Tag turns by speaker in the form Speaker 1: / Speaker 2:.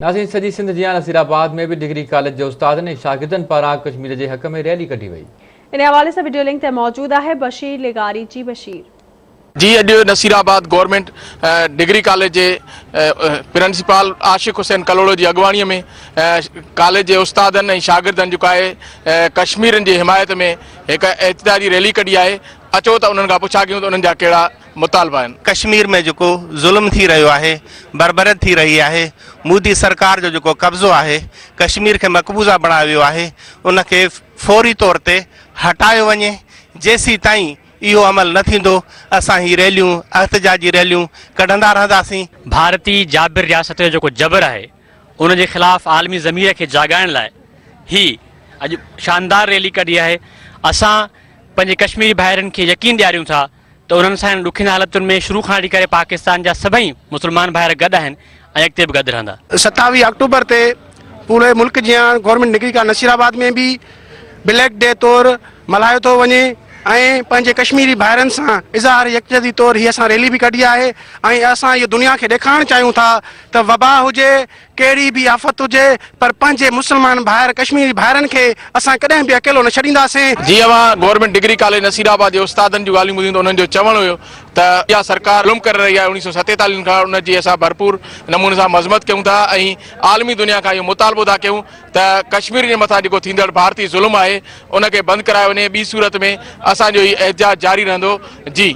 Speaker 1: ناظرين سڄي سنڌ جيان نصير آباد ۾ به ڊگري ڪاليج جي استادن ۽ شاگردن پاران ڪشمير جي حق ۾ ريلي ڪڍي وئي.
Speaker 2: ان حوالي سان وڊيو لنڪ تي موجود آهي بشير لغاري جي بشير.
Speaker 3: جي اڄ نصير آباد گورنمينٽ ڊگري ڪاليج جي پرنسپال عاشق حسين ڪلهوڙو جي اڳواڻي ۾ ڪاليج جي استادن ۽ شاگردن جيڪو آهي ڪشميرين جي حمايت ۾ هڪ احتجاجي ريلي ڪڍي آهي اچو ته انهن کان پڇا ڪيون ته انهن جا ڪهڙا مطالبا آهن.
Speaker 4: ڪشمير ۾ جيڪو ظلم ٿي رهيو آهي، بربريت ٿي رهي آهي، مودي سرڪار جو جيڪو قبضو آهي، ڪشمير کي مقبوضه بڻايو ويو آهي، ان کي فوري طور تي هٽايو وڃي، جيسيتائين اهو عمل نه ٿيندو، اسان هي ريليون، احتجاجي ريليون ڪڍندا رهنداسين.
Speaker 5: ڀارتي جابر رياست جو جيڪو جبر آهي، ان جي خلاف عالمي ضمير کي جاڳائڻ لاء هي اڄ شاندار ريلي ڪڍي آهي، اسان پنهنجي ڪشميري ڀائرن کي يقين ڏياريون ٿا ته انهن سان هن ڏکين حالتن ۾ شروع کان وٺي ڪري پاڪستان جا سڀئي مسلمان ڀائر گڏ آهن ۽ اڳتي به گڏ رهندا.
Speaker 6: 27 آڪٽوبر تي پوري ملڪ جيان گورنمينٽ ڊگري ڪاليج نصير آباد ۾ به بليڪ ڊي طور ملهايو ٿو وڃي ۽ پنهنجي ڪشميري ڀائرن سان اظهار يڪجهتي طور هي اسان ريلي به ڪڍي آهي ۽ اسان اهو دنيا کي ڏيکارڻ چاهيون ٿا ته وبا هجي ڪهڙي به آفت هجي پر پنهنجي مسلمان ڀائر ڪشميري ڀائرن کي اسان ڪڏهن به اڪيلو نه ڇڏينداسين.
Speaker 3: جي اوهان گورنمينٽ ڊگري ڪاليج نصير آباد جي استادن جون ڳالهيون ٻڌيون ته انهن جو چوڻ هيو ته اها سرڪار ظلم ڪري رهي آهي 1947 کان ان جي اسان ڀرپور نموني سان مذمت ڪيون ٿا ۽ عالمي دنيا کان اهو مطالبو ٿا ڪيون ته ڪشمير جي مٿان جيڪو ٿيندڙ ڀارتي ظلم آهي ان کي بند ڪرايو وڃي ٻي صورت ۾ اسان جو هي احتجاج جاري رهندو جي.